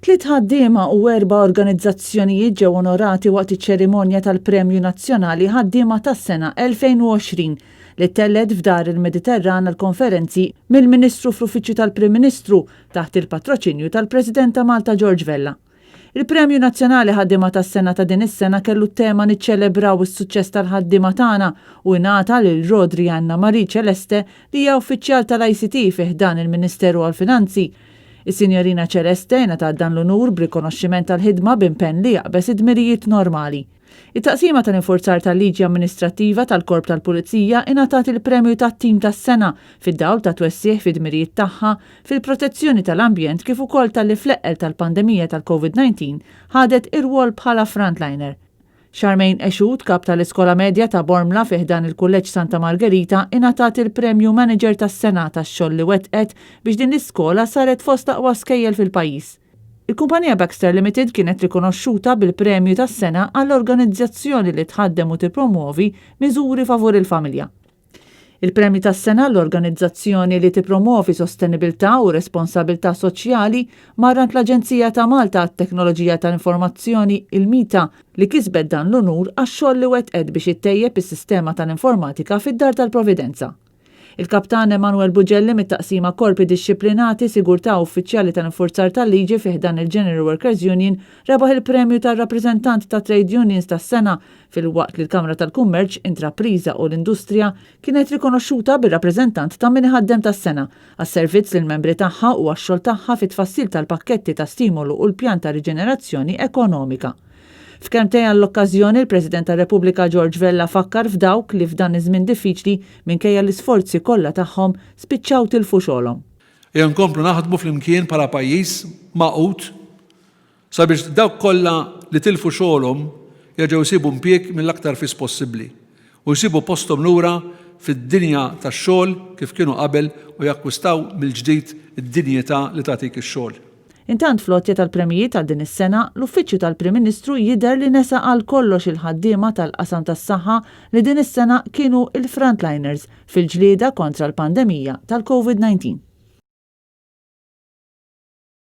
Tliet ħaddiema u erba' organizzazzjonijiet ġew onorati waqt iċ-ċerimonja tal-Premju Nazzjonali Ħaddiema tas-Sena 2020 li ttellgħet f'Dar il-Mediterran għall-Konferenzi mill-Ministru fl-Uffiċċju tal-Prim Ministru taħt il-patroċinju tal-President ta' Malta George Vella. Il-Premju Nazzjonali Ħaddiema tas-Sena ta' din is-sena kellu t-tema Niċċelebraw is-suċċess tal-ħaddiema tagħna u ingħata lil Rodri Anna Marie Celeste li hija uffiċjal tal-ICT fi ħdan il-Ministeru għall-Finanzi. Is-Sinjorina Celeste ingħatat dan l-unur b'rikonoxximent tal-ħidma b'impenn li jaqbeż id-dmirijiet normali. It-Taqsima tal-Infurzar tal-Liġi Amministrattiva tal-Korp tal-Pulizija ingħatat il-Premju tat-Tim tas-Sena fid-dawl tat-twessigħ fid-dmirijiet tagħha fil-protezzjoni tal-ambjent kif ukoll talli fl-eqqel tal-pandemija tal-Covid 19 ħadet ir-rwol bħala frontliner. Charmaine Eshud, Kap tal-Iskola Medja ta' Bormla fi ħdan il-Kulleġġ Santa Margherita ingħatat il-Premju Manager tas-Sena tax-xogħol li wettqet biex din l-iskola saret fost l-aqwa skejjel fil-pajjiż. Il-kumpanija Baxter Limited kienet rikonoxxuta bil-Premju tas-Sena għall-organizzazzjoni li tħaddem u tippromwovi miżuri favur il-familja. Il-Premju tas-Sena għall-organizzazzjoni li tippromwovi sostenibilità u responsabilità soċjali mar għand l-Aġenzija ta' Malta għat-Teknoloġija tal-Informazzjoni, il-MITA, li kisbet dan l-unur għax-xogħol li wettqet biex ittejjeb is-sistema tal-informatika fid-Dar tal-Providenza. Il-Kaptan Emanuel Bugelli mit-Taqsima Korpi Dixxiplinati, Sigurtà u Uffiċjali tal-Infurzar tal-Liġi fi ħdan il-General Workers Union rebaħ il-premju tar-Rappreżentant tat-Trade Unions tas-Sena filwaqt li l-Kamra tal-Kummerċ, Intrapriża u l-Industrija kienet rikonoxxuta bir-Rappreżentant ta' Min Iħaddem tas-Sena għas-servizz lill-membri tagħha u għax-xogħol tagħha fit-tfassil tal-pakketti ta' stimolu u l-pjan ta' riġenerazzjoni ekonomika. F'kelmtejn għall-okkażjoni, il-President tar-Repubblika George Vella fakkar f'dawk li f'dan iż-żmien diffiċli, minkejja l-isforzi kollha tagħhom, spiċċaw tilfu xogħolhom. Ejja nkomplu naħdmu flimkien bħala pajjiż magħqud sabiex dawk kollha li tilfu xogħolhom jerġgħu jsibu impjieg mill-aktar fis possibbli u jsibu posthom lura fid-dinja tax-xogħol kif kienu qabel u jakkwistaw mill-ġdid id-dinjità li tagħtik ix-xogħol. Intant fl-għotja tal-premjijiet għal din is-sena, l-Uffiċċju tal-Prim Ministru jidher li nesa għal kollox il-ħaddiema tal-qasam tas-saħħa li din is-sena kienu il-frontliners fil-ġlieda kontra l-pandemija tal-Covid 19.